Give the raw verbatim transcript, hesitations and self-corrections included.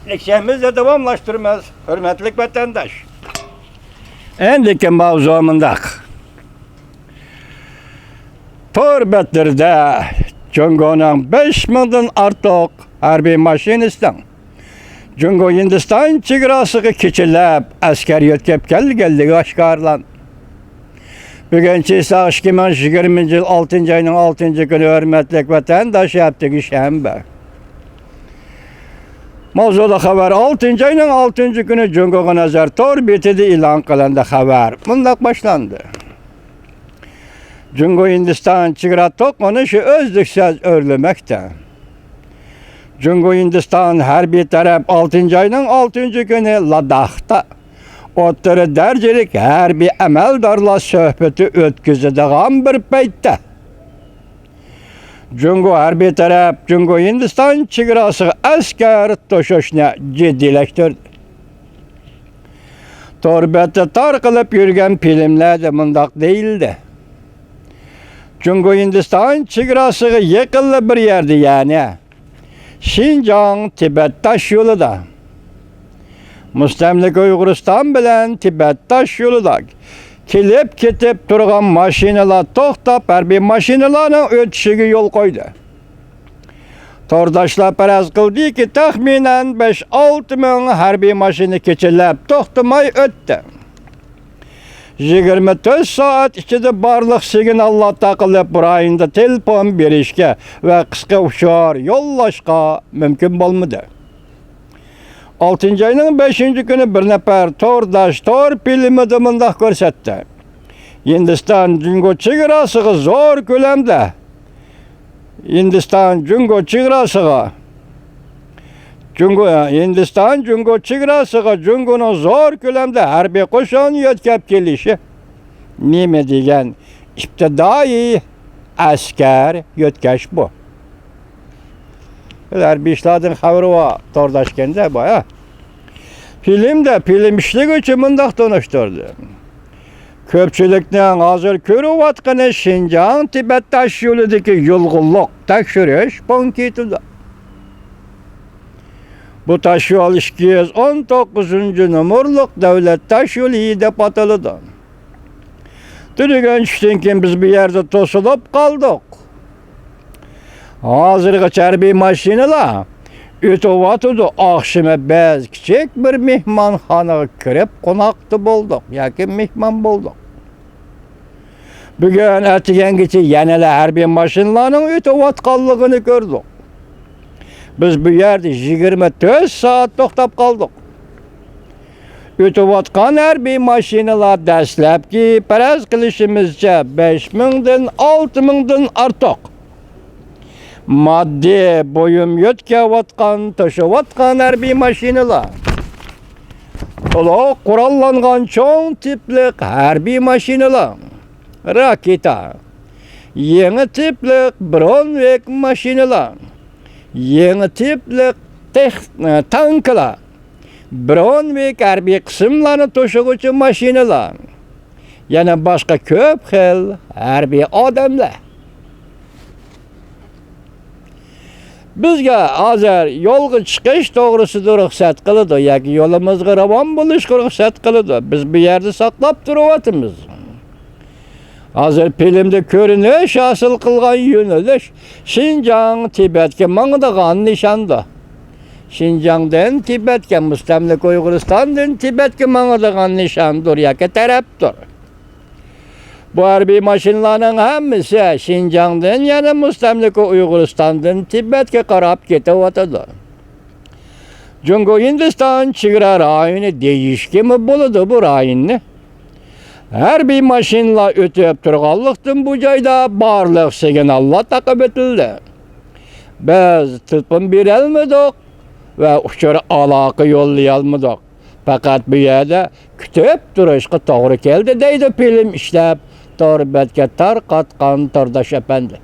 لېكسىيەمىزنى داۋاملاشتۇرىمىز، ھۆرمەتلىك ۋەتەنداش. ئەندىكى ماۋزۇ مۇنداق. تور بەتلىرىدە جۇڭگونىڭ بەش مىڭدىن ئارتۇق ھەربىي ماشىنىسىنىڭ جۇڭگو ھىندىستان چېگراسىغا كېچىلەپ ئەسكەر يۆتكەپ كەلگەنلىكى ئاشكارىلاندى. بۈگۈن چېيساق ئىككى مىڭ يىگىرمىنچى يىل ئالتىنچى ئاينىڭ ئالتىنچى كۈنى، ھۆرمەتلىك ۋەتەنداش، ھەپتىكى شەنبە. ماۋزۇلۇق خەۋەر ئالتىنچى ئاينىڭ ئالتىنچى كۈنى جۇڭگوغا نەزەر تور بېتىدە ئېلان قىلىندى. خەۋەر مۇنداق باشلاندى. جۇڭگو ھىندىستان چېگرا توقۇنۇشى ئۈزلۈكسىز ئۆرلىمەكتە. جۇڭگو ھىندىستان ھەربىي تەرەپ ئالتىنچى ئاينىڭ ئالتىنچى كۈنى لاداختا ئوتتۇرا دەرىجىلىك ھەربىي ئەمەلدارلار سۆھبىتى ئۆتكۈزىدىغان بىر پەيتتە، جۇڭگو ھەربىي تەرەپ جۇڭگو ھىندىستان چېگراسىغا ئەسكەر توشۇشنى جىددىيلەشتۈردى. تور بەتتە تارقىلىپ يۈرگەن فىلىملەردە مۇنداق دېيىلدى: جۇڭگو ھىندىستان چېگراسىغا يېقىنلا بىر يەردە، يەنى شىنجاڭ تىبەت تاش يولىدا، مۇستەملىكە ئۇيغۇرىستان بىلەن تىبەت تاش يولىدا كېلىپ كېتىپ تۇرغان ماشىنىلار توختاپ، ھەربىي ماشىنىلارنىڭ ئۆتۈشىگە يول قويدى. تورداشلار پەرەز قىلدىكى، تەخمىنەن بەش-ئالتە مىڭ ھەربىي ماشىنا كېچىلەپ توختىماي ئۆتتى. يىگىرمە تۆت سائەت ئىچىدە بارلىق سىگناللار تاقىلىپ، رايوندا تېلېفون بېرىشكە ۋە قىسقا ئۇچۇر يوللاشقا مۇمكىن بولمىدى. ئالتىنچى ئاينىڭ بەشىنچى كۈنى بىر نەپەر تورداش تور فىلىمىدا مۇنداق كۆرسەتتى: ھىندىستان جۇڭگو چېگراسىغا زور كۆلەمدە، ھىندىستان جۇڭگو چېگراسىغا، جۇڭگو، ھىندىستان جۇڭگو چېگراسىغا جۇڭگونىڭ زور كۆلەمدە ھەربىي قوشۇن يۆتكەپ كېلىشى نېمە دېگەن ئىپتىدائىي ئەسكەر يۆتكەش بۇ. ھەربىي ئىشلاردىن خەۋىرى بار تورداشكەندە بۇ، ھە؟ فىلىمدە فىلىم ئىشلىگۈچى مۇنداق تونۇشتۇردى: كۆپچىلىكنىڭ ھازىر كۆرۈۋاتقىنى شىنجاڭ تىبەت تاش يولىدىكى يۇلغۇنلۇق تەكشۈرۈش پونكىتىدا. بۇ تاش يول ئىككى يۈز ئون توققۇزىنچى نومۇرلۇق دۆلەت تاش يولى دەپ ئاتىلىدۇ. تۈنۈگۈن چۈشتىن كېيىن بىز بۇ يەردە توسۇلۇپ قالدۇق. ھازىرغىچە ھەربىي ماشىنىلار ئۆتۈۋاتىدۇ. ئاخشىمى بىز كىچىك بىر مېھمانخانىغا كىرىپ قوناقتا بولدۇق ياكى مېھمان بولدۇق. بۈگۈن ئەتىگەنگىچە يەنىلا ھەربىي ماشىنىلارنىڭ ئۆتۈۋاتقانلىقىنى كۆردۇق. بىز بۇ يەردە يىگىرمە تۆت سائەت توختاپ قالدۇق. ئۆتۈۋاتقان ھەربىي ماشىنىلار دەسلەپكى پەرەز قىلىشىمىزچە بەش مىڭدىن ئالتە مىڭدىن ئارتۇق. ماددىي بۇيۇم يۆتكەۋاتقان، توشۇۋاتقان ھەربىي ماشىنىلار. تولۇق قوراللانغان چوڭ تىپلىق ھەربىي ماشىنىلار. راكېتا. يېڭى تىپلىق برونۋىك ماشىنىلار. يېڭى تىپلىق تېخ-، تانكىلار. برونۋىك ھەربىي قىسىملارنى توشۇغۇچى ماشىنىلار. يەنە باشقا كۆپ خىل ھەربىي ئادەملەر. بىزگە ھازىر يولغا چىقىش توغرىسىدا رۇخسەت قىلىدۇ ياكى يولىمىزغا راۋان بولۇشقا رۇخسەت قىلىدۇ. بىز بۇ يەردە ساقلاپ تۇرۇۋاتىمىز. ھازىر فىلىمدە كۆرۈنۈش ھاسىل قىلغان يۆنىلىش شىنجاڭ تىبەتكە ماڭىدىغان نىشاندۇر. شىنجاڭدىن تىبەتكە، مۇستەملىكە ئۇيغۇرىستاندىن تىبەتكە ماڭىدىغان نىشاندۇر ياكى تەرەپتۇر. بۇ ھەربىي ماشىنىلارنىڭ ھەممىسى شىنجاڭدىن يەنە مۇستەملىكە ئۇيغۇرىستاندىن تىبەتكە قاراپ كېتىۋاتىدۇ. جۇڭگو ھىندىستان چېگرا رايونى دېيىشكىمۇ بولىدۇ بۇ رايوننى. ھەربىي ماشىنىلار ئۆتۈپ تۇرغانلىقتىن بۇ جايدا بارلىق سىگناللار تاقىۋېتىلدى. بىز تېلېفون بېرەلمىدۇق ۋە ئۇچۇر ئالاقە يوللىيالمىدۇق. پەقەت بۇ يەردە كۈتۈپ تۇرۇشقا توغرا كەلدى، دەيدۇ فىلىم ئىشلەپ، تور بەتكە تارقاتقان تورداش ئەپەندى.